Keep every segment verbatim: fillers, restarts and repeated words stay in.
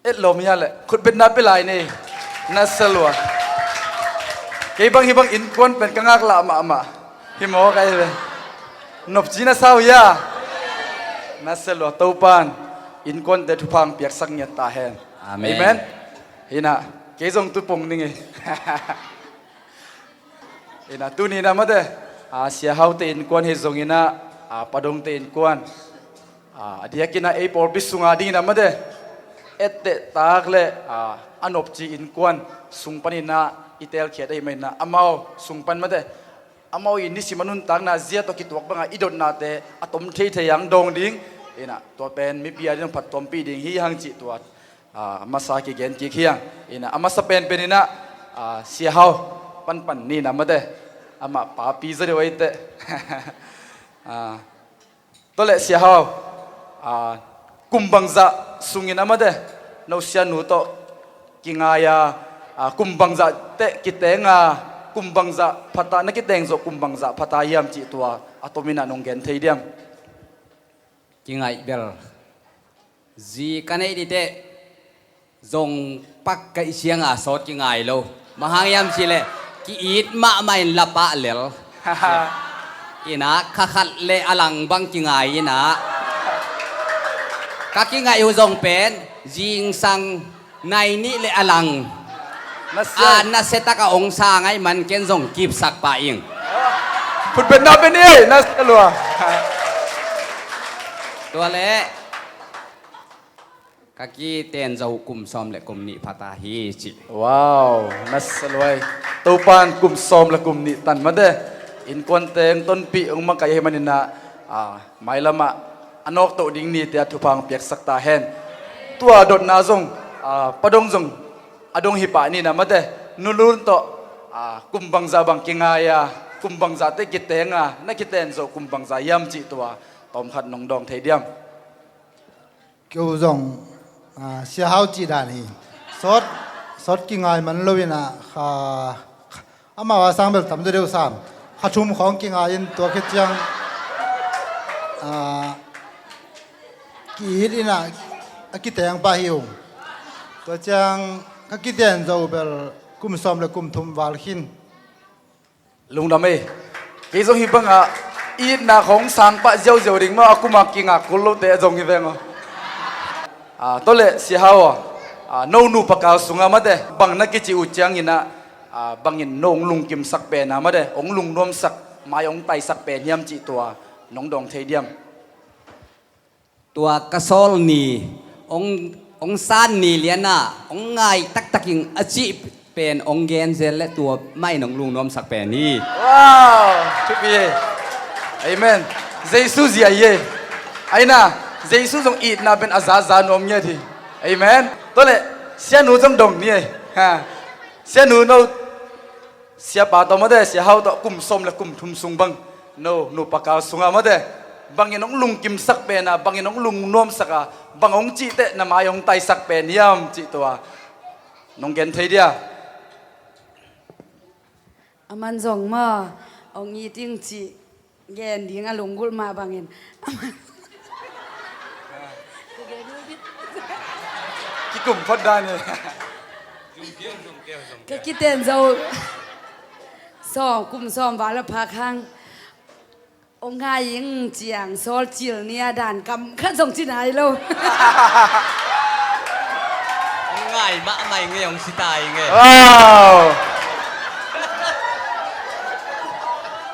Et lawm hia le, khutbetna pia lai ni. Na sa lua. Kei bang hih bang innkuan pen ka ngaklah mahmah. Hi maw ka hi ve. Nopci na sa uh hia? Na sa lua, Topan innkuante thupha hong piaksak ngiat ta hen. Amen. Amen. Hi na, kei zong tu pong ning ei. Hi na, tuni na mate, a, Sia Hau te innkuan hi zongin ah, a, Pa Dong te innkuan, a, a diakin ah ei pawlpi sunga dingin ah mate, etteh tak le, a, a nopci innkuan sung panin ah i teelkhiat ahih manin ah amau sung pan mate, amau i nisim a nuntakna zia tawh kituak bangah i dotnate a tom theithei hong dawng ding. Hi na, tua pen mipi a ding hong phattuampih ding hi hang cih tua, a, masa kigen kik hi hang. Hi na, a masa penpen in ah, a, Sia Hau panpan ni na mate, amah papi zaw deuh ei teh. A, tua leh Sia Hau, a, kum bangzah sungin ah mate, no Sia nu tawh kingai a, a, kum bangzah teh kiteng a, kum bangzah phat a, na kiteng zawh kum bangzah phat a hiam cih tua a tomin ah nong gen thei diam? Kingaih bel zi ka neih dih teh zong pak ka i siang a sawt kingai lo. Bang hang hiam cih leh ki-it mahmah in la pah lel. Hi na, kha khat le a lang bang kingai hi na. Ka kingaih uh zong pen zingsang nai nih le a lang. Na sia. A, na sia tak a ong sang ahih man ken zong kipsak pah ing. Khutbetna pia ni, na sia lua. Tua leh ka kiten zo kum sawm le kum nih phat a hi ci. Wow, na sia lua ei. Topan kum sawm le kum nih tan mate, innkuante hong tonpih hong makaih ahih manin ah, a, mailam ah a nawktoh ding nite ah thupha hong piaksak ta hen. Tua dotna zong, a, Pa Dong zong a dong hi pah ni na mate, nu Lun tawh, a, kum bangzah bang kingai a, kum bangzah teh kiteng a, na kiten zawh kum bangzah hiam cih tua tawm khat nong dawng thei diam? Kei uh zong, a, Sia Hau cih dan hi. Sawt, sawt kingai man lo in ah, kha, amau a sang bel tam deuh sam. Kha thum khawng kingai in tua khit ciang, a, ki-it in ah a kiteng pah hi ung. Tua ciang ka kiten zo bel kum sawm le kum thum val khin. Lungdam ei. Kei zong hih bangah itna khawng sang pah ziauziau ding maw, a kum a kingak kul lote a zong hi veng aw. A, tua leh Sia Hau aw, a, no nupa kal sungah mate, bang na kici uh ciangin ah, a, bangin no hong lungkimsak pen a mate, hong lungnuamsak, mai hong taisak pen hiam cih tua nong dawng thei diam? Tua ka sawl ni, hong, hong san ni lian ah hong ngai taktak ing a cih pen hong gen zel leh tua mah in hong lungnuamsak pen hi. Wow, thupi hi. Amen. Jesu zia hi ei. Aina, Jesu zong itna pen a zaza nuam ngiat hi. Amen. Tua leh Sia nu zong dong ni ei. Ha. Sia nu no Siapa tawh mate, Sia Hau tawh kum sawm le kum thum sung bang, no nupa kal sungah mate, bangin hong lungkimsak pen a, bangin hong lungnuamsak a, bang hong cih teh na mai hong taisak pen hiam cih tua nong gen thei dia? A man zong maw, hong it ing cih gen ding a lunggulh mah bangin. Kikum phot dan hi. Ka kiten zo sawm, kum sawm val a phak hang hong ngai ing ciang sawl cil ni a dan kam khat zong ci nai lo. Hong ngai mahmah ing ei, hong si ta ing ei. Wow.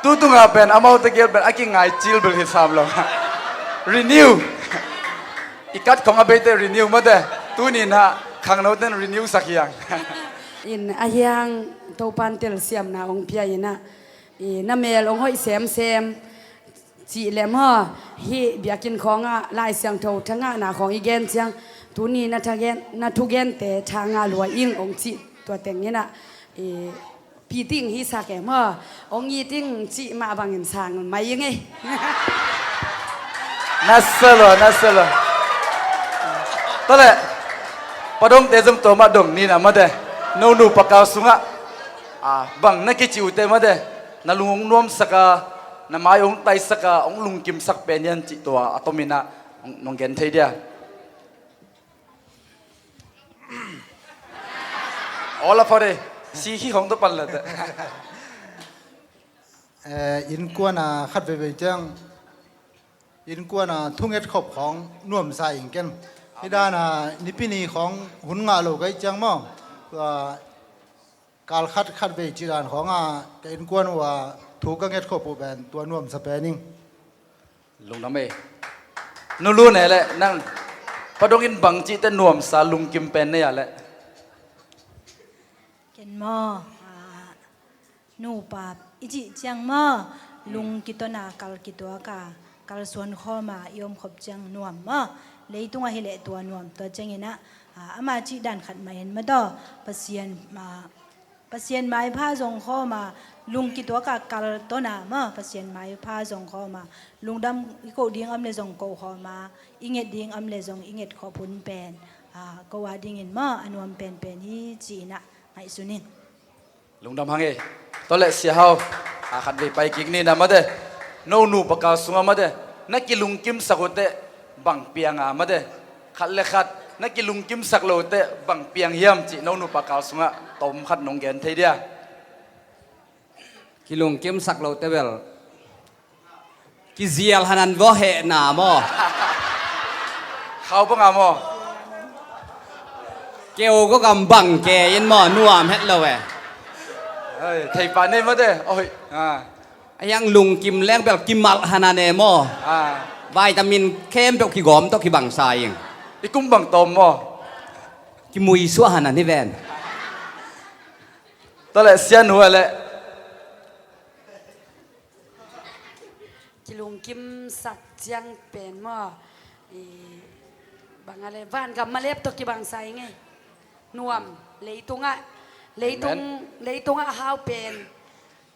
Tu tungah pen amaute gel pen a kingai cil bel hi sam lo. Renew. I kat khong a beite renew mate. Tuni na khangnoten renew sak hiang. In a hiang Topan telsiamna hong pia in ah, i na mel hong hoih semsem. Cih leh maw, hih biakinn khawngah Lai Siangtho thangahna khawng i gen ciang, tuni na thagen, na thugente tha ngah lua ing hong cih tua teng in ah, i, piting hi sak e maw, hong it ing cih mah bangin sang mai ing ei. Na sa lua, na sa lua. Tua leh, Pa Dongte zong tua mah dong ni na mate, no nupa kal sungah, a, bang na kici uhte mate, na lung hong nuamsak a, na mai hong taisak a, hong lungkimsak pen hiam cih tua a tomin ah nong gen thei dia? Aw la pha de, si khi khong tawh pan la teh. Eh, innkuan a khat veivei ciang, innkuan a thunget khop khawng nuamsa ing ken. Hi dan a nipi ni khawng hun ngah lo ka hih ciang maw, tua kal khat khat vei cih dan khawng a ka innkuan uh a thu ka nget khop uh pen tua nuamsa pen ing. Lungdam ei. Nu Lun e leh nang, Pa Dong in bang cih teh nuamsa lungkim pen nei a leh? Ken maw, ah, nupa i cih ciang maw, lung kiton a kal kituak a, kalsuan khawm a i om khop ciang nuam maw. Leitung ah hi leh tua nuam, tua ciangin ah, ah, ama cih dan khat mah in maw taw, Pasian, ah, Pasian maipha zong khawm a, lung kituak a kal ton a maw, Pasian maipha zong khawm a, lungdam i koh ding om leh zong koh khawm a, i nget ding om leh zong i nget khop hun pen, ah, ko a dingin maw, a nuam penpen hi ci-in ah ngaihsun ing. Lungdam hang ei. Tua leh Sia Hau, a khat vei pai kik ni na maw teh. No nupa kal sungah maw teh, na kilungkimsak uh teh bang piang a maw teh. Khat le khat, na kilungkimsak lo uh teh bang piang hiam cih no nupa kal sungah tom khat nong gen thei dia? Kilungkimsak lo uh teh bel kizial hanan vua hehna maw? Khau bang a maw? Keu gua gam bang ke in maw, nuam het lo e. Ai, thei pa nei maw teh. Oi, ah. A hiang lungkim leng bel kimal hanan e maw? Ah. Vitamin khempeuh kigawm tawh kibangsa ing. I kum bang tawm maw? Kimui suah hanan hi ven. Tua leh Sia Nu e leh. Kilungkimsak ciang pen maw, i, bang a leh, vangam malep tawh kibangsa ing ei. Nuam, leitungah, leitung, Amen. Leitungah a hau pen,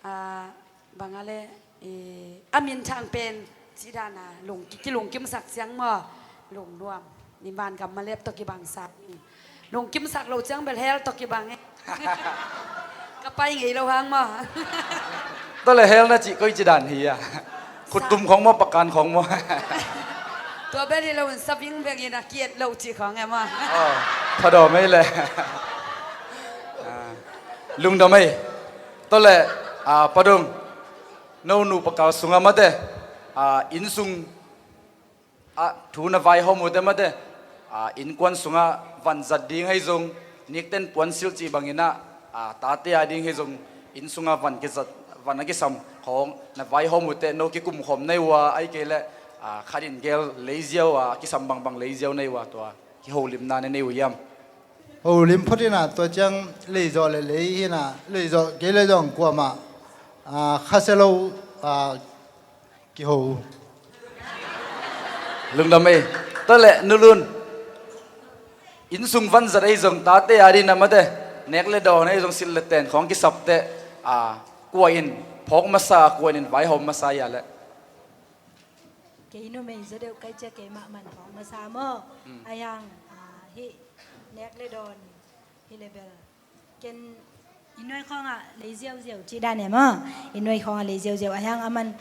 ah, bang a leh, i, a minthang pen, cih dan a lung, ki, kilungkimsak ciang maw, lungnuam. Ni vangam malep tawh kibangsa. Lungkimsak lo ciang bel hell tawh kibang e. Ka pai ngei lo hang maw. Tua leh hell na cih koi ci dan hi a? Khuttum khawng maw, pakan khawng maw? Tua bel hi lo in saving bengin a ki-et lo cih khawng e maw. Oh, pha dawm ei leh. Ah, lungdam ei. Tua leh, ah, Pa Dong, no nupa kal sungah maw teh, ah, innsung ah thu na vaihawm uh teh maw teh, ah, innkuan sungah vanzat ding hi zong, nikten puansilh cih bangin ah, ah, tate a ding hi zong, inn sungah van kizat, van a kisam khawng na vaihawm uh teh no kikum khawm na hi uh a, ahih kei leh, ah, khat in gel lei ziau a, kisam bangbang lei ziau na hi uh a, tua kiholimna na nei uh hiam? Holim phot in ah, tua ciang leizawh leh lei hi in ah, leizawh kei leh zong kuamah, ah, khasia lo, ah, kiho. Lungdam ei. Tua leh Nu Lun, innsung vanzat ei zong, tate a ding na maw teh, nek le dawn ei zong, silh le ten khawng kisap teh, ah, kua in phawk masa, kua in vaihawm masa hia leh? Kei numei zaw deuh ka hih ciang keimah man phawk masa maw. Hmm. A hiang, ah, hih nek le dawn hi leh bel, ken i nuai khawngah lei ziauziau cih dan e maw. I nuai khawngah lei ziauziau. A hiang a man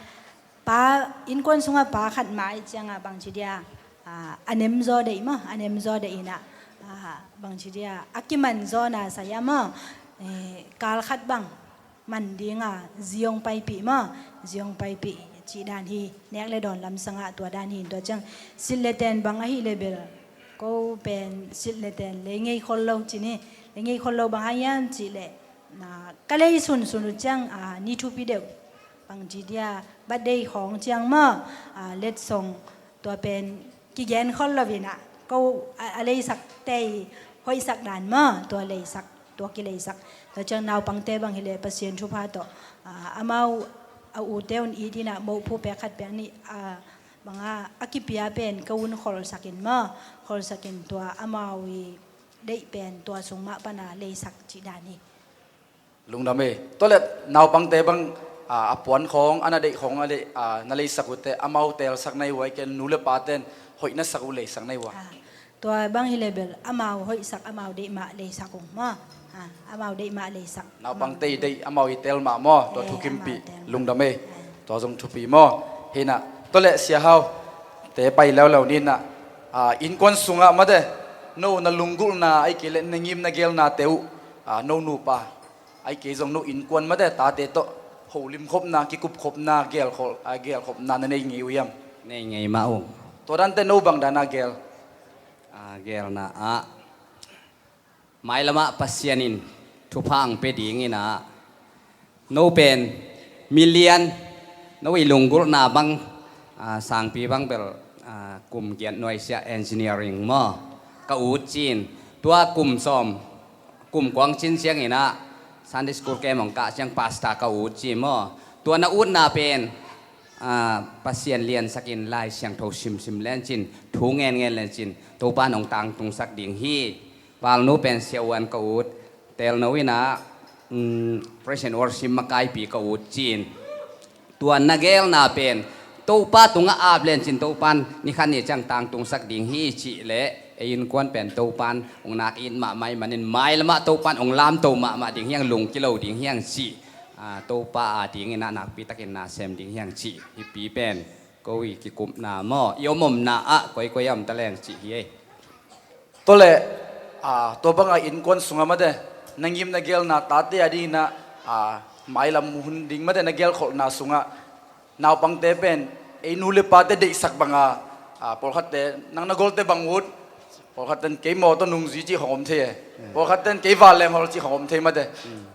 pa, innkuan sungah pa khat mah ahih ciangah bangci dia, ah, a nemzaw deih maw, a nemzaw deih in ah, ah, bangci dia, a kimanzawhna sa hiam maw. Eh, kal khat bang man ding a, zi hong paipih maw, zi hong paipih cih dan hi, nek le dawn lamsangah tua dan hi. Tua ciang silh le ten bang ahih leh bel, ko pen silh le ten lei ngei khol lo ci ni, lei ngei khol lo bang hang hiam cih leh, na, ka lei sunsun uh ciang, ah, ni thupi deuh, bangci dia, birthday khawng ciang maw, ah, letsong, tua pen kigen khol lo in ah, ko a, a leisak tei hoihsak dan maw, tua leisak, tua kileisak. Tua ciang naupangte bang hi leh Pasian thupha tawh, ah, amau a ute un it in ah, moh phu pek khat pek nih, ah, bang a, a kipia pen ka un kholsak in maw, kholsak in tua amau i deih pen tua sung mah pan a leisak cih dan hi. Lungdam ei. Tua leh naupangte bang, ah, a puan khawng, a na deih khawng, a lei, ah, na leisak uh teh, amau teelsak na hi uh a, ahih kei leh nu le pate'n hoih na sak uh leisak na hi uh a? Ah, tua bang hi leh bel, amau hoihsak, amau deih mah leisak ung maw. Ah, amau deih mah leisak. Naupangte i deih, amau i teel mah maw, tua, eh, thukimpih. Amau teel mah. Lungdam ei. Eh. Tua zong thupi maw. Hi in ah, tua leh Sia Hau, te pai leuleu ni in ah, ah, innkuan sungah maw teh, no na lunggulhna, ahih kei leh na ngim na geelnate uh, a, no nupa, ai kei zong no innkuan mate, tate tawh holim khopna, kikup khopna, gel khol-, a, gel khopna na nei ngei uh hiam? Nei ngei mah uh. Tua dante no bang dana gel? A, gelna ah mailamah Pasian in thupha ang pe dingin ah, no pen milian, no i lunggulhna bang, a, sangpi bang bel, a, kum giat nuaisiah engineering maw, ka ut cin. Tua kum sawm, kum kuang cin ciangin ah Sunday school kem hong kah ciang pastor ka ut ci maw. Tua na utna pen, a, Pasian liansakin Lai Siangtho simsim lencin, thu ngenngen lencin Topa in hong tangtungsak ding hi. Valnu pen siavuan ka ut, telno in ah, um, praise and worship makaipi ka ut cin. Tua na gelna pen Topa tungah ap lencin Topa in nikhat ni ciang tangtungsak ding hi cih leh, ei innkuan pen Topa in hong nak it mahmah ih manin mailamah Topa in hong lamto mahmah ding hiang, lungkilo ding hiang cih, a, Topa a dingin ah nakpitakin na sem ding hiang cih hih pi pen ko i kikupna maw, i om omna ah koikoi a om ta leng cih hi ei. Tua leh, a, tua banga innkuan sungah mate, na ngim na gelna tate a dingin ah, a, mailam hun ding mate na gelkholhna sungah naupangte pen ei nu le pate deihsak banga, a, pawlkhatte nang na golte bang ut, pawlkhat ten kei mawtaw nungzui cih hong om thei e. Pawlkhat ten kei vanleng hawl cih hong om thei mate.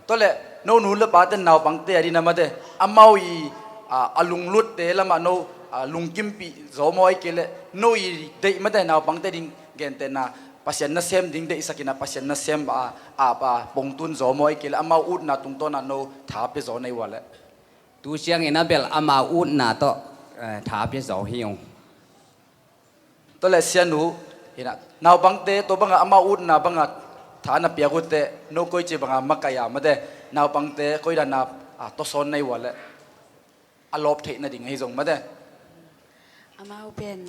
Tua leh no nu le pate naupangte a dingin ah mate, amau i, a, a lunglutte lamah no, a, lungkimpih zaw maw, ai kei leh no i deih mate naupangte ding gentehna Pasian nasem ding deihsakin ah Pasian nasem a, a, a pongtun zaw maw, ai kei leh amau utna tungtawn ah no tha pia zaw na hi ua leh? Tu ciangin ah bel amau utna tawh, eh, tha pia zaw hi ung. Tua leh sianu, hi na, naupangte tua banga amau utna banga tha na piak uh teh no koici banga makaih a mate, naupangte koi dana, a, tawsawn na hi ua leh? A lawp theih nading ahi zong mate. Amau pen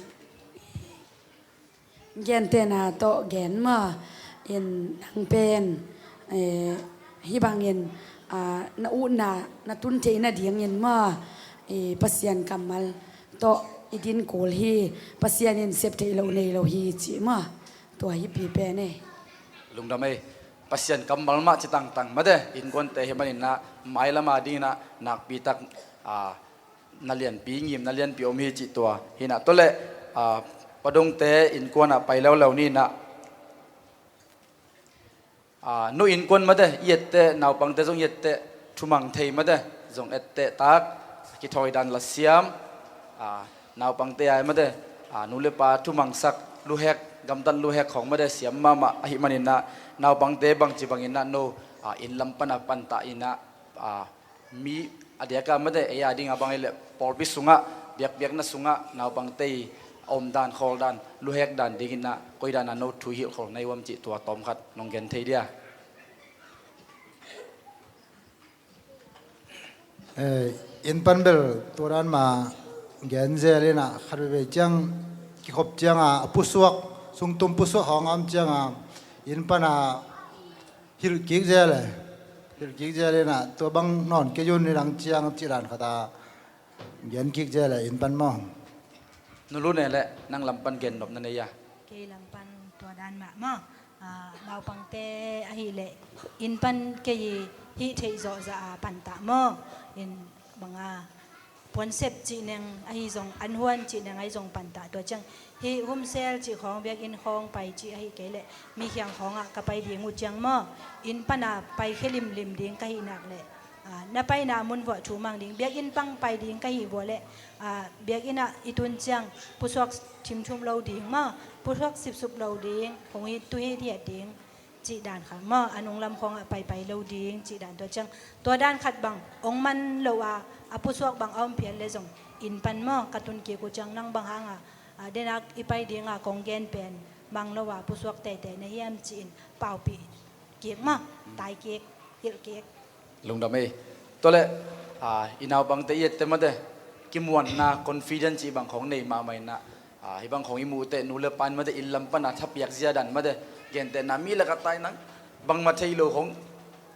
gentehna tawh gen maw, in nang pen, eh, hih bangin, ah, na utna na tun theih nadingin maw, eh, Pasian kammal tawh i din kul hi, Pasian in sep theih loh nei lo hi cih maw. Tua hih pi pen e. Lungdam ei. Pasian kammal mah ci tangtang mate, innkuante hi manin ah mailama dingin ah nakpitak, a, na lianpi ngim, na lianpi om hi cih tua hi na. Tua leh, a, padongte innkuan ah pai leuleu ni na. A, nu innkuan mate i etteh, naupangte zong i etteh, thumang thei mate zong etteh tak, kithawi dan la siam, a, naupangte ai mate, a, nu le pa thumangsak luhek, gamtat luhek khong mate siam mahmah ahi manin ah naupangte bangci bangin ah no, a, inn lam pana pantah in ah, a, mi a diaka mate, ei a dinga bang ei leh pawlpi sungah, biakpiakna sungah naupangte i a omdan, khawldan, luhekdan dingin ah koi dana no thu hilhkhol na hi uam cih tua tawmkhat nong gen thei dia? Eh, inn pan bel tua dan mah gen zel in ah khat veivei ciang kikhop cianga a pusuak, sungtum pusuak hong a om cianga inn pana hilh kik zel e. Hilh kik zel in ah tua bang nawn kei un, nidang ciang cih dan khat a gen kik zel e, inn pan maw. Nu Lu Ne leh nang lam pan gen nop na nei a? Kei lam pan tua dan mah maw. Ah, naupangte ahih leh inn pan kei i hih theih zawhzah a pantah maw. Inn banga puansep cih neng ahi zong, anhuan cih neng ahi zong pantah. Tua ciang hih humsel cih khawng, biakinn khawng pai cih ahih kei leh mi khiang khawngah ka pai ding uh ciang maw, inn pana paikhia limlim ding ka hih nak leh, a, na paina mun vuah thu mang ding, biakinn pang pai ding ka hih vuah leh, a, biakinn ah i tun ciang pusuak thimthum lo ding maw, pusuak sipsup lo ding, hong hi tu hi hiat ding cih dan khat maw, a nunglam khawngah paipai lo ding cih dan. Tua ciang tua dan khat bang hong man lo a, a pusuak bang a om phial leh zong inn pan maw ka tun kik uh ciang nang bang hanga, a, denak i pai dinga kong gen pen mang lo a pusuak teitei na hiam ci-in paupih kik maw, tai kik, hilh kik. Lungdam ei. Tua leh, a, i naupangte i etteh mate, kimuanna, confidence cih bang khong nei mahmah in ah, a, hih bang khong i muhteh nu le pan mate inn lam pana thapiak zia dan mate, gentehna mi lakah tai nang bangmah thei lo khong,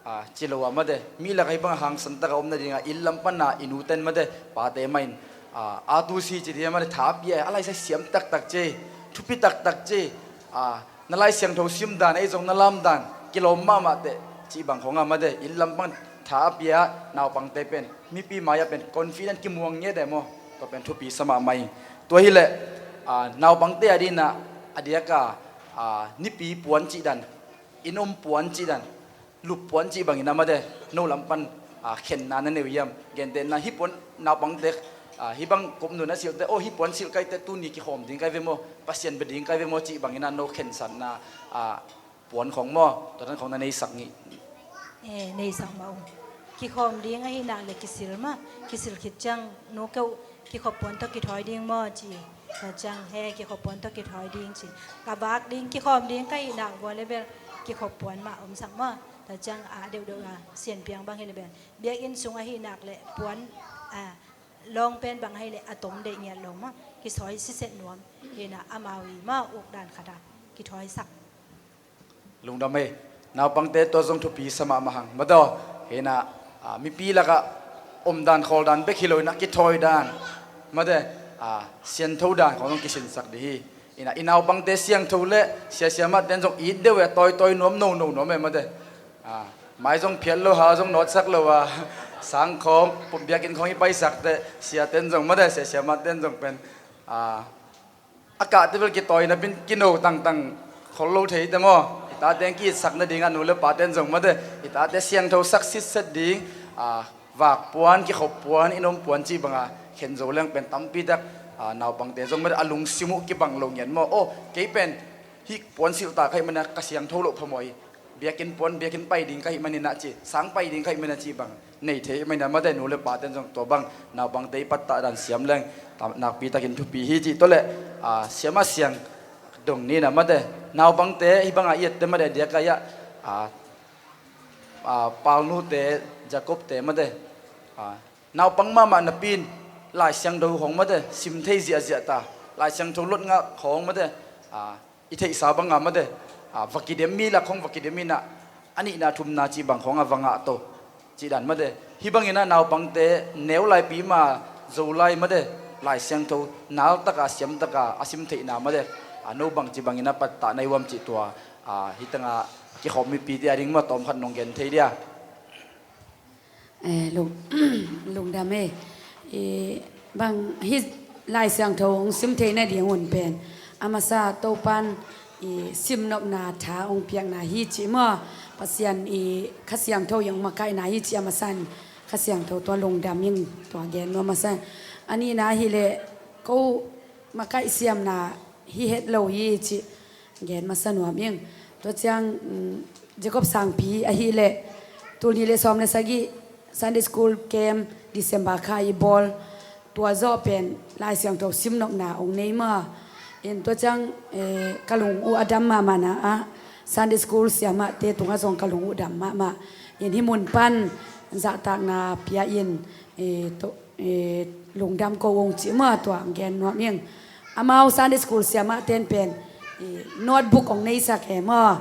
a, ci lo a mate, mi lakah hih bang hangsan taka om nadinga inn lam pana i nuten mate, pate mah in, a, a tu si ci dia mate, tha pia, a laisa siam taktak ci, thupi taktak ci, a, na Lai Siangtho sim dan, ei zong na lam dan kilawm mahmah teh, Cih bang khong a mate, inn lampang tha a pia naupangte pen mipi mai-ah pen confident kimuang ngiat e maw. Tua pen thupi sa mahmah ing. Tua hileh, a, naupangte a dinah a diaka, a, nipi puan cih dan, inn om puan cih dan, lup puan cih bangin a mate, no lam pan, a, khenna na nei uh hiam? Gentehna hih puan naupangte, a, hih bang kum nu na silhte, oh, hih puan silh ka hih teh tuni kikhawm ding ka hi ve maw, Pasian bia ding ka hi ve maw cih bangin a no khensatna, a, puan khong maw, tua dan khong na neisak ngei. Eh, neisak mah ung. Kikhawm ding ahih nak leh kisil mah, kisil khit ciang nu keuh kikhop puan tawh kithawi ding maw ci. Tua ciang he kikhop puan tawh kithawi ding ci. Ka vak ding, kikhawm ding ka hih nak vua leh bel kikhop puan mah omsak maw. Tua ciang a deuhdeuh a sianpiang bang hi leh bel biakinn sung ahih nak leh puan, a, lawng pen bang ahih leh a tom deih ngiat lo maw. Kithawi siset nuam hi na, amau i maw, uk dan khat a kithawisak. Lungdam ei. Naupangte tua zong thupi sa mahmah hang. Mate, hi na, a, mipi lakah omdan khawldan bek hi lo hi na, kithawi dan, mate, a, siangtho dan khong zong kisinsak dih hi. Hi na, i naupangte siangtho leh sia siamahte in zong it deuh e, tawitawi nuam, nono nuam e, mate. A, mai zong phiat lo, ha zong nawtsak lo a, sang khawng, pum biakinn khawng i paisak teh siate in zong, mate, sia siamahte in zong pen, a, a kahte bel kitawi napin kino tangtang khol lo thei te maw. I tate in ki-itsak nading a nu le pate in zong, mate, i tate siangtho sak sitset ding, a, vak puan, kikhop puan, inn om puan cih banga khen zo leng pen tampi tak, a, naupangte zong, mate, a lungsim uh kibang lo ngiat maw. Oh, kei pen hih puan silh ta ka hih manin a ka siangtho loh phamawh hi. Biakinn puan, biakinn pai ding ka hih manin a ci, sang pai ding ka hih manin a cih bang nei thei manin a, mate, nu le pate in zong tua bang naupangte i pattah dan siam leng tam-, nakpi takin thupi hi cih. Tua leh, a, siamah siang dong ni na, mate, naupangte hih banga i et teh, mate, a diaka, a, a, Palnute, Jacob-te, mate, a, naupang mahmah napi in Lai Siangtho khong, mate, sim thei ziahziah ta, Lai Siangtho lot ngah khong, mate, a, i theihsa banga, mate, a, va kidem, mi lak khong va kidem hi na, a nihna thumna cih bang khong a va ngah to cih dan, mate. Hih bangin a naupangte neu laipi ma Zolai, mate, Lai Siangtho nal taka, siam taka a sim theihna, mate, a, no bangci bangin a pattah na hi uh hiam cih tua, a, hih tengah kikhawm mipite a ding maw, tawm khat nong gen thei dia? Eh, lung, lungdam e. Eh, bang hih Lai Siangtho hong sim thei nading un pen a masa Topa'n i simnopna tha hong piakna hi cih maw, Pasian i Kha Siangtho i hong makaihna hi cih a masa in Kha Siangtho tua lungdam ing, tua gen nuam masa. A nihna hileh ko makaih siamna hi het lo hi cih gen masa nuam ing. Tua ciang, mm, Jacob Sangpi ahileh tul nih le sawm le sagih Sunday School Camp December kha i bawl, tua zawh pen Lai Siangtho simnopna hong nei maw. In tua ciang, eh, ka lung uh a dam mahmah na ah, Sunday School siamahte tungah zong ka lung uh dam mahmah. In hih mun pan zahtakna pia in, eh, to eh, lungdam ko ung cih maw, tua hong gen nuam ing. Amau Sunday School siamahte in pen, eh, notebook hong neisak e maw.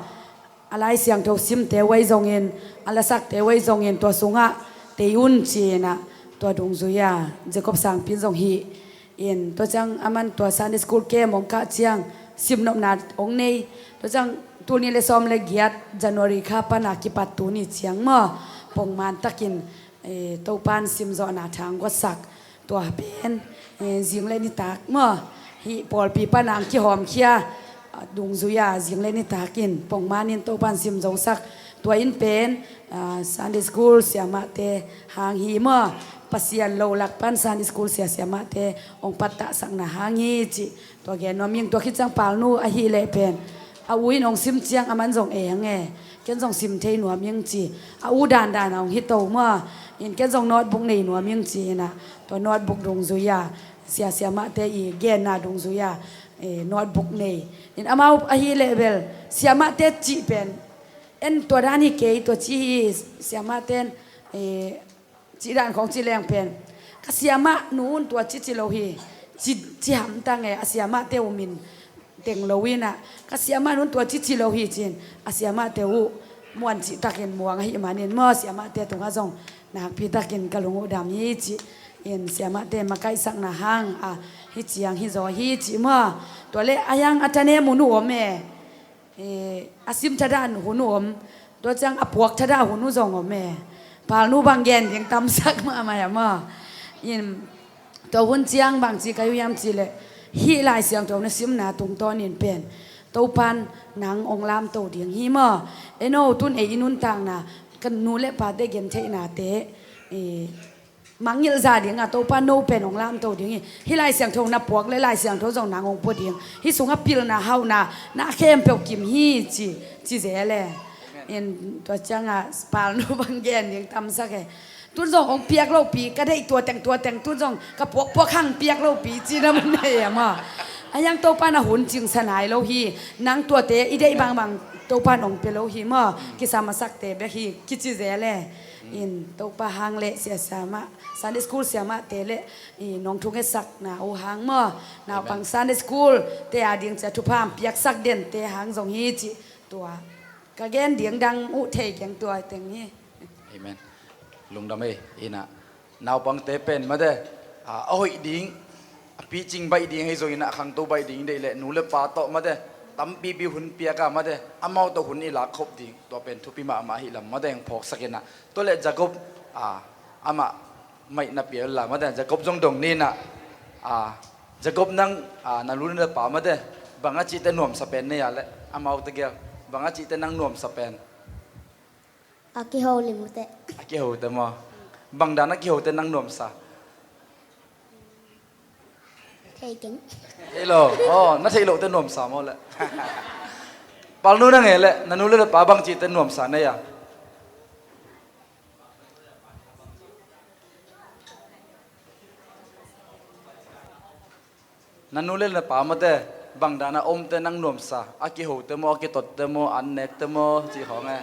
A Lai Siangtho simte uh ahi zongin, a lasakte uh ahi zongin, tua sungah tei un ci-in ah, tua dungzui-a Jacob Sangpi in zong hih in, tua ciang aman tua Sunday School camp hong kah ciang simnopna hong nei. Tua ciang tul nih le sawm le giat January kha pana kipat tuni ciang maw, pongman takin, eh, Topa'n simzawhna tha hong guatsak, tua pen, eh, zing le nitak maw, hih pawlpi pana hong kihawmkhia, ah, dungzui-a zing le nitakin pongman in Topa'n simzosak, tua in pen, ah, Sunday School siamahte hang hi maw, Pasian lo lak pan Sunday School sia siamahte hong pattahsakna hang hi cih tua gen nuam ing. Tua khit ciang Palnu ahileh pen a u in hong sim ciang aman zong eng e, ken zong sim thei nuam ing ci. A u dandan a hong hi to maw, in ken zong notebook nei nuam ing ci-in ah, tua notebook dungzui-a, sia siamahte i genna dungzui-a, eh, notebook nei. In amau ahileh bel siamahte cih pen, en tua dan hi kei, tua ci hi, siamahte in, eh, cih dan khong ci leng pen, ka siamah nu un tua ci ci lo hi, ci, ci hamtang e, a siamahte uh min teng lo in ah, ka siamah nu un tua ci ci lo hi ci-in, a siamahte uh muan cihtakin muang ahih manin maw, siamahte tungah zong nakpi takin ka lung uh dam hi cih in, siamahte makaihsakna hang a hih ciang hi zaw hi cih maw. Tua leh a hiang a thanem hun uh om e, eh, a sim thadan hun uh om, Tua ciang a puak thadah hun uh zong om e. Palnu bang gen ding tamsak mahmah a maw. In, tua hun ciang bangci ka hi uh hiam cih leh, hih Lai Siangtho na simna tungtawnin pen Topan nang hong lamto ding hi maw. Eno tun ei i nuntakna, ka nu le pate gentheihnate, eh, mangngilh zah ding a, Topa no pen hong lamto ding hi. Hih Lai Siangtho na puak le Lai Siangtho zong nang hong pua ding. Hih sungah pilna hauhna na khempeuh kim hi ci, ci zel e. In tua ciangah palnu bang gen ding tamsak e. Tun zong hong piak lopi, ka deih tua teng tua teng, tun zong ka puakpuak hang piak lopi ci na man nei e maw. A hiang Topa na hun cingsa nai lo hi. Nang tuate i deih bangbang Topa nong pia lo hi maw. Kisam a sakte bek hi kici zel e. In Topa hang le siasia mah, Sunday school siamahte le i nong thungetsakna uh hang maw, naupang Sunday school te a ding cia thupha piaksak dente hang zong hi cih tua ka gen ding dang uh thei keng tua teng hi. Amen. Lungdam ei. Inah naupangte pen mate, a, a hoih ding, a picing baih ding ahi zongin ah, a khangto baih ding deih leh nu le pa tawh mate, tampipi hun piaka mate, amau tawh hun i lakkhop ding, tua pen thupi mahmah ahi lam mate hong phawksak inah. Tua leh Jacob, a, amah maihna pial la mate, Jacob zong dong ni inah, a, Jacob nang, a, na lu na pa mate, bang a cihte nuamsa pen nei a leh, amau tegel, bang a cihte nang nuamsa pen. A kiho lim uh teh. A kiho teh maw? Bang dan a kiho teh nang nuamsa? Thei keng. Thei lo. Aw, na theih loh teh nuamsa maw leh? Palnu na ngei leh, na nu le na pa bangci teh nuamsa nei a? Na nu le na pa mate, bang dan a om teh nang nuamsa? A kiho teh maw, a kitot teh maw, an nek teh maw, cih khawng e.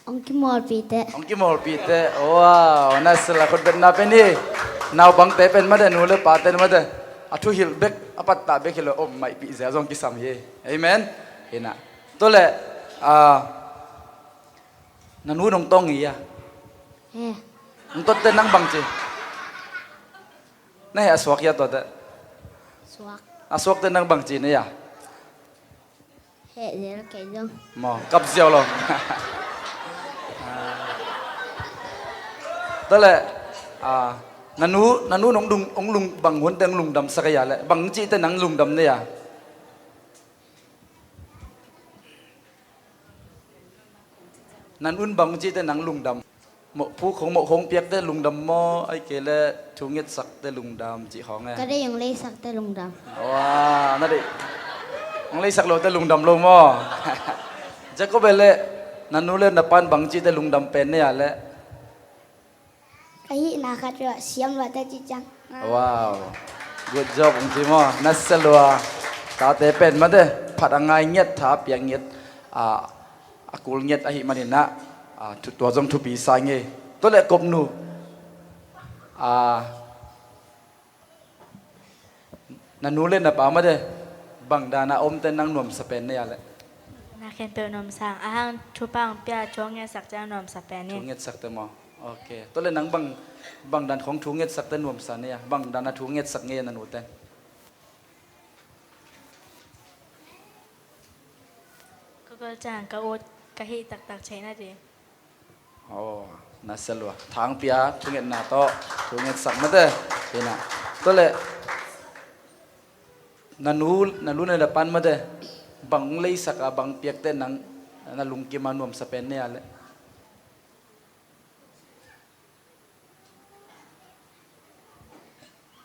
Hong kimawlpi teh. Hong kimawlpi teh. Wow, na sila khut betna pen hi. Naupangte pen mate, nu le pate mate, a thuhilh bek, a pattah bek hi lo, om maihpih zel zong kisam hi. Amen. Hi na. Tua leh, ah, na nu nong tawng hi a? He. Nong tot teh nang bangci? Na heh a suak hia tua teh? Suak. A suak teh nang bangci na hia? Heh zel kei zong. Maw, kap ziau lo. Tua leh, ah, na nu, na nu nong lung, hong lung bang hun teh hong lungdamsak a hia leh? Bangci teh nang lungdam na hia? Na nu'n bangci teh nang lungdam? Mawhphu khong, mawh khong piak teh lungdam maw, ahih kei leh thu ngetsak teh lungdam cih khawng e? Ka deih hong leisak teh lungdam. Wa, na deih hong leisak lo teh lungdam lo maw? Jacob e leh, na nu le na pa'n bangci teh lungdam pen na hia leh? Ka hihna khat ruah siam luat teh cih ciang. Wow. Good job, hong ci maw? Na sia lua. Tate pen mate, phat a ngai ngiat, tha a piak ngiat, a, a kul ngiat ahih manin ah, a, thu, tua zong thupi sa ing ei. Tua leh Kopnu, a, na nu le na pa mate, bang dan a om teh nang nuamsa pen na hia leh? Na khempeuh nuamsa, a hang thupha hong pia, thu hong ngetsak ciang nuamsa pen hi. Thu ngetsak teh maw? Ok. Tua leh nang bang, bang dan khong thu ngetsak teh nuamsa na hia? Bang dan a thu ngetsak ngei a na nu teh? Ka gol ciang ka ut, ka hih taktak theih nading. Aw, na sia lua. Thang pia, thungetna tawh, thungetsak mate. Hi na. Tua leh, na nu, na lu na le pan mate, bang leisak a, bang piak teh nang, na lungkim a nuamsa pen na hia leh?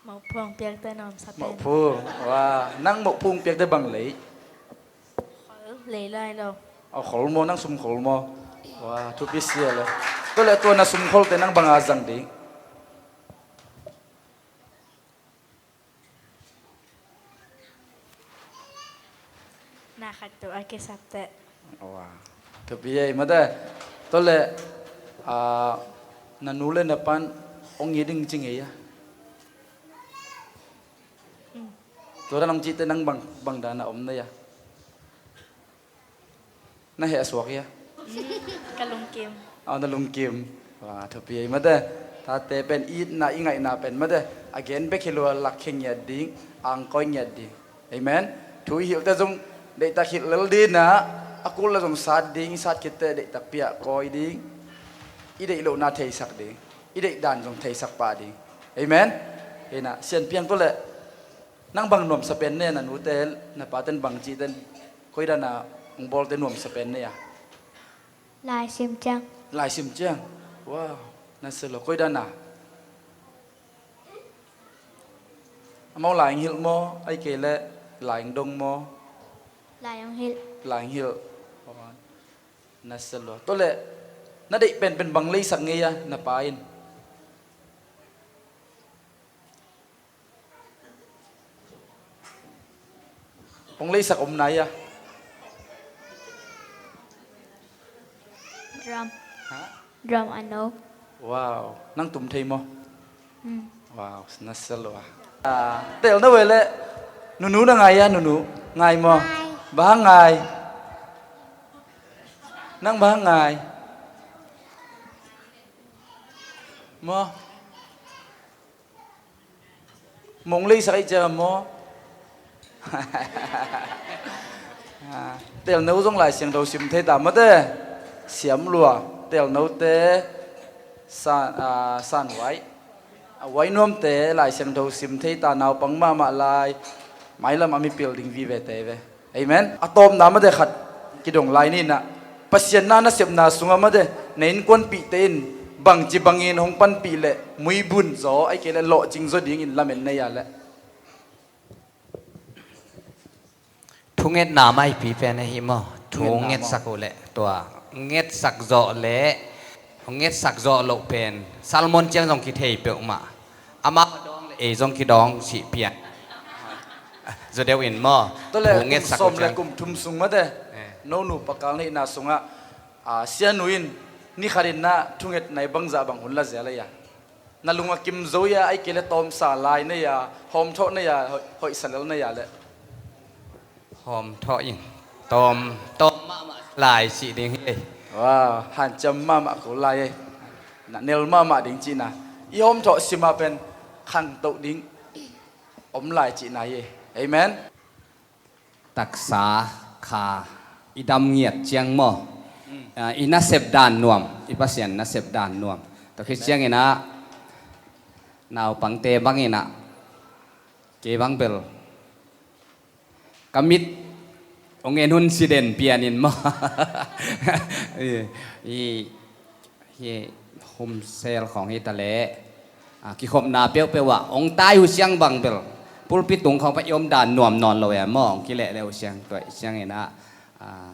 Mawhphu hong piak teh nuamsa pen. Mawhphu. Wa, nang mawhphu hong piak teh bang lei? Khol lei lai lo. A khol maw, nang sum khol maw? Wa, thupi sia leh. Tua leh tua na sum khol teh nang bang a zang ding? Na khat tuh a kisap teh. Wa. Thupi ei mate. Tua leh, a, na nu le na pan hong it ding ci ngei a? Hmm. Tua dan hong cih teh nang bang, bang dan a om na hia? Na heh a suak hia? Ka lungkim. Aw, na lungkim. Wa, thupi ei mate. Tate pen itna i ngaihna pen mate, a gen bek hi lua, lakkhia ngiat ding, angkawih ngiat ding. Amen. Thu i hilh teh zong deihtak hilh lel ding a, A kul la zong sat ding, i sat khitte deih takpi ah kawi ding. I deih lohna theisak ding. I deih dan zong theisak pah ding. Amen. Hina, Sian Piang, tua leh nang bang nuamsa pen ne, na nute, na paten bang cihten, koidan a hong bawlte nuamsa pen ne a? Laisim ciang. Laisim ciang. Wow. Na se lo, koidan a? Amau lai hong hilh maw, ai kei leh lai hong dong maw? Lai hong hilh. Lai hong hilh. Na se lo. Tua leh na deih penpen bang leisak ngei a, na pa in? Hong leisak om nai a? Drum. Ha? Drum a no. Wow, nang tum thei maw? Hmm. Wow, na se lo a. Ah, tel no ve leh. Nunu na ngai a, nunu? Ngai maw? Ngai. Bang hang ngai? Nang bang hang ngai? Maw? Mong leisak i cia maw? Ah, telno zong Lai Siangtho sim thei ta mate. Siam lua. Telnote, san, ah, san huai. A huai nuamte Lai Siangtho sim thei ta, naupang mahmah lai. Mailam a mipil ding vivete ve. Amen. A tawpna mate khat kidong lai ni na. Pasian na nasepna sungah mate, na innkuanpihte in bangci bangin hong panpih leh muibun zaw, ai kei leh lawhcing zaw dingin lamen nei a leh? Thungetna maipi pen ahi maw? Thu ngetsak uh leh tua ngetsak zawh leh, ngetsak zawh loh pen Salmon ciang zong kithei peuhmah. Amah dawng le ei zong kidawng sih pian. Zaw deuh in maw? Tua le kum sawm le kum thum sung mate. Eh. No nu pakal neihna sungah, ah, sianu in ni khat in na thungetna i bangzah bang hun la zel ei a? Na lung a kim zo ei a, ai kei le tawmsa lai nei a, hawmthawh nei a, hoih, hoihsa lel nei a le? Hawmthawh in. Tawm, tawm mahmah lai sih ding hi ei. Wow, hanciam mahmah ko lai ei. Na nel mahmah ding cihna. I hawmthawh sim a pen khangtoh ding om lai cihna hi ei. Amen. Taksa kha i dam ngiat ciang maw? Mm. Ah, i nasep dan nuam, i Pasian nasep dan nuam. Tua khit ciangin ah, naupangte bangin ah, kei bang bel ka mit hong en hun si den pianin maw? I, i, hi hum sel khawng hi ta leh, ah, kikhopna peuhpeuh ah hong tai uh siang bang bel pulpit tung khawng pai i om dan nuam nawn lo e maw? Hong kilehleh uh siang, tua siangin ah, ah,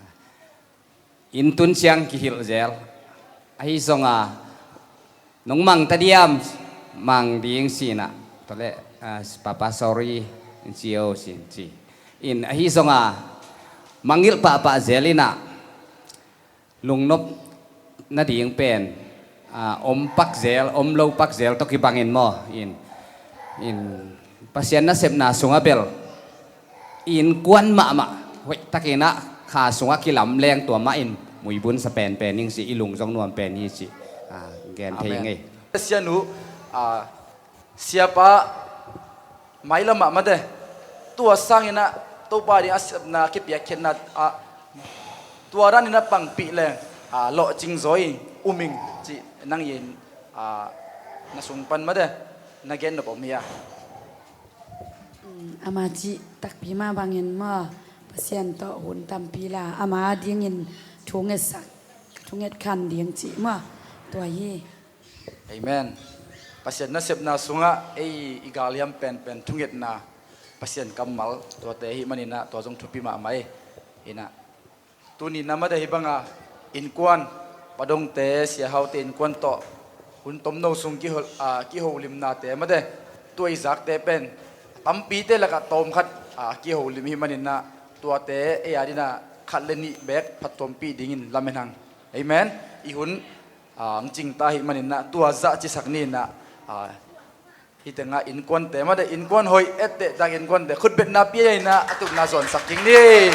inn tun siang kihilh zel. Ahi zong a, nong mang ta diam? Mang ding si in ah, tua leh, ah, Papa sorry, in ci o, ci in ci. In ahi zong a, mangngilh pahpah zel in ah, lungnop nading pen, ah, om pak zel, om lo pak zel tawh kibangin maw? In, in Pasian nasepna sungah bel innkuan mahmah hoihtakin ah kha sungah kilamleng, tua mah in muibun sa penpen ing ci, i lung zong nuam pen hi ci, ah, gen thei ngei. Amen. Sianu, ah, siapa mailam ah mate, tua sangin ah Topa ding a sepna kipiakkhiatna ah tua danin ah pangpih leng, ah, lawhcing zaw in um ing cih nang in, ah, na sung pan mate na gen nop om hi a? Um, ama cih takpi mah bangin maw, Pasian tawh hun tampi la, ama dingin thungetsak, thunget khan ding cih maw, tua hi. Amen. Pasian nasepna sungah ei i galhiam penpen thungetna, Pasian kammal tuate ahih manin ah tua zong thupi mahmah ei. In ah, tuni in ah mate hih banga innkuan, Pa Dongte, Sia Haute innkuan tawh hun tomno sung kiho, ah, kiholimnate mate, tua i zakte pen tampite lakah tawmkhat, ah, kiholim ahih manin ah tuate ei adin ah khat le nih beek phattuampih dingin lamen hang. Amen. I hun, ah, hong cingta ahih manin ah tua zah cisak ni in ah, ah, hih tengah innkuante mate, innkuan hoih, ettehtak innkuante khutbetna pia in ah a tupna zawnsak ding ni.